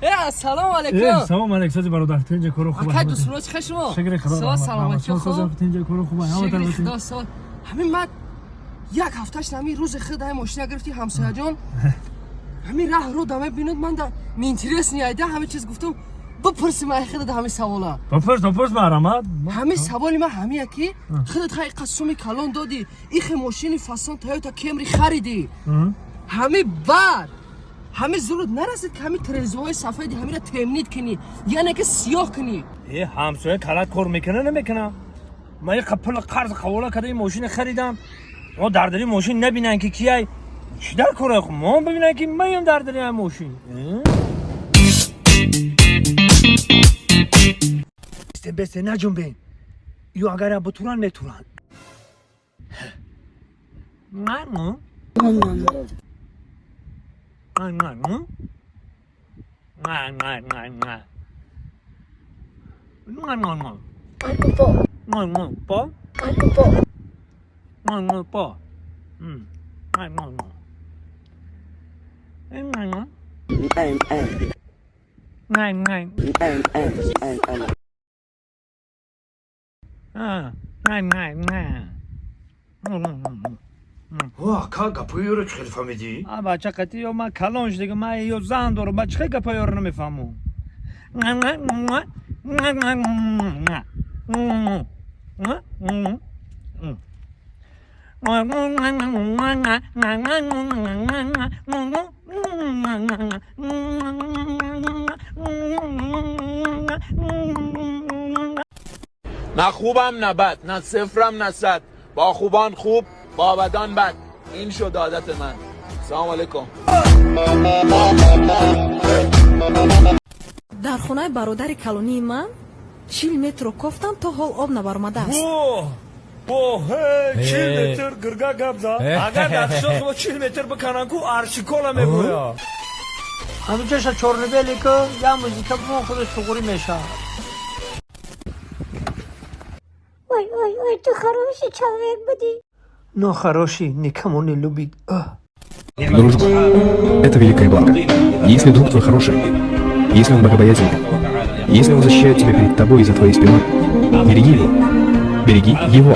Ассалому алайкум. Салом алейк, сози бародар, тинҷа кору хуб. Акай дӯстмуро чӣ шумо? Шукри Худо. Со саломатӣ хуб. Тинҷа кору хуб. Ҳама Шукри тараф. Худо со. Ҳамин ман як ҳафташ ҳамин рӯзи худ ҳамин мошина гирифти ҳамсояҷон. Ҳамин раҳ рӯ дама бинуд ман да интересни айда ҳамин чиз гуфтум. Бипурсим ай худат ҳамин савола. Бипурс, бипурс марамат. Ҳамин саволи ман ҳамия ки худат хай қасуми калон додӣ, ихе мошини фасон Toyota Camry харидӣ. Ҳамин баъд ҳамин зурут нарасид ки ҳамин трезоҳои сафеди ҳаминро темнит кунӣ, яъне ки сиёҳ кунӣ. Э, ҳамсоя калат кор мекунад намекунад? Ман як пул қарз ҳавола карда ин мошина харидам. Мо дар дари мошин набинанд ки кияй. Чӣ дар кора? Мо бибинанд ки маям дар дари ҳам мошин. Бесте, бесте, наҷунбен. Ё агар бутуран метуран. Ака, гапои ёро чӣ хел фаҳмидӣ? А бача қатӣ ё ман калон шудага, ман ё зан дорам, ба чӣ хел гапои ёро намефаҳмам? نه خوبم نه بد، نه صفرم نه صد، با خوبان خوب با بدان بد، این شد عادت من. سلام علیکم. Дар хонаи бародари калонии ман 40 метрро кофтам, то ҳол об набаромадааст. Бо, 40 метр гирга гап зад. Агар дар қишлоқи мо 40 метр бикананд ку аршикола мебурад. Ҳаминҷоша чорнобеле ку я музика бимон худаш суғурӣ мешавад. Ой, ой, ой, ты хороший человек, буди. Но хороший никому не любит. Дружба – это великое благо. Если друг твой хороший, если он богобоязненный, если он защищает тебя перед тобой и за твоей спиной, береги его. Береги его.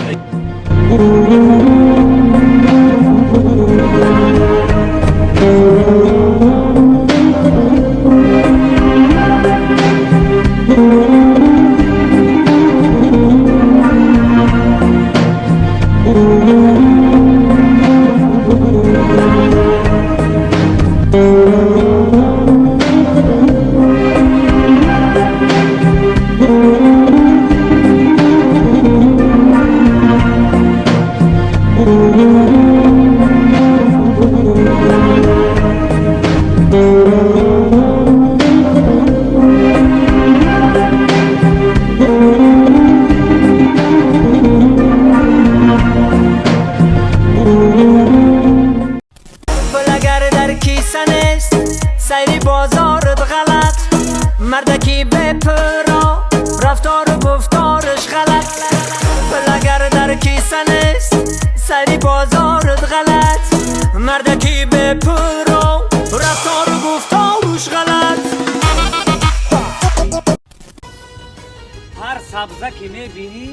Пул агар дар киса нест, сайри бозорат ғалат. Мардаки бепулро рафтору гуфтораш ғалат. Пул агар дар киса нест, сайри бозорат ғалат. Мардаки бепулро рафтору гуфторуш ғалат. Ҳар сабза ки мебинӣ,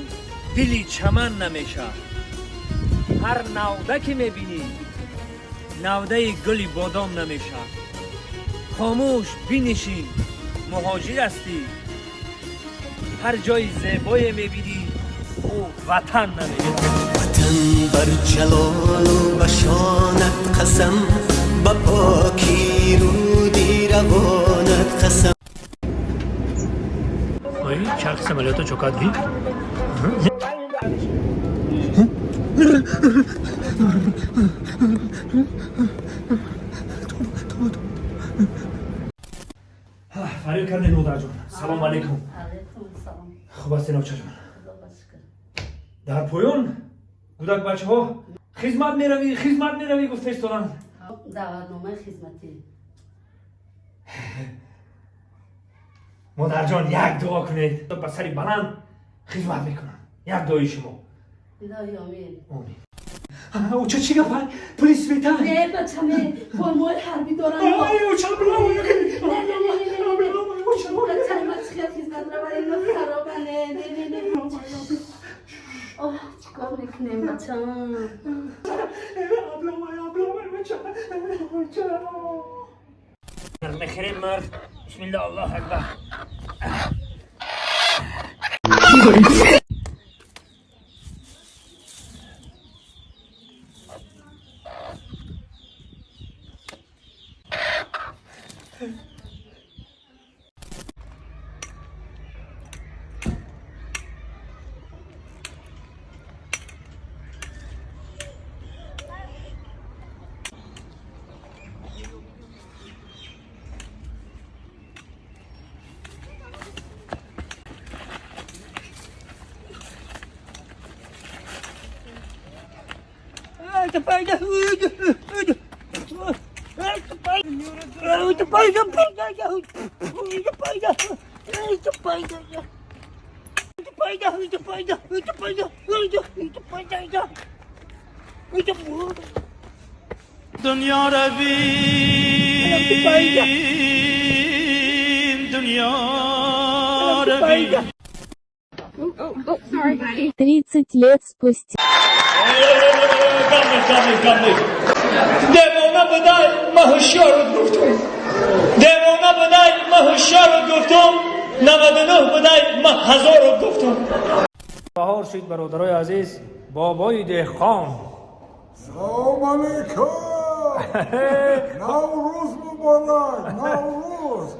дили чаман намешавад. Ҳар навда ки мебинӣ, навдаи гули бодом намешавад. Хомӯш бинишин, муҳоҷир ҳастӣ. Ҳар ҷои зебое мебинӣ, ӯ ватан намешавад. Ватан бар ҷалолу ба шонат қасам, ба покӣ руди равонат қасам. Ой, чархи самолёта чокад ви. Фарёд кардед, модарҷон. Салому алейкум. Хуб ҳастед, очаҷон? Дар поён кӯдак бачаҳо хизмат меравӣ, хизмат меравӣ гуфта истоданд. Даъватномаи хизматӣ. Модарҷон, як дуо кунед, ба сари баланд хизмат мекунам. Як дуои шумо. Илоҳи омин. Омин. Оча, чӣ гапа? Пули света? Не, бачаме, формаи ҳарбӣ дорам. Ай, оча, Не, не, не, не, не. Харобане, не, не, не. Оҳ, чикор мекунем, бачам? Мехӯрем мурғ. Бисмилла, Аллоҳ акбар. دنیا رویم، دنیا رویم. 30 лет спустя. девона будай, ма ҳушёру гуфтум, девона будай, ма ҳушёру гуфтум, 99 будай, ма ҳазору гуфтум. Баҳор шид, бародарои азиз, бобои деҳқон. Салом алейкум! Наврӯз муборак! Наврӯз!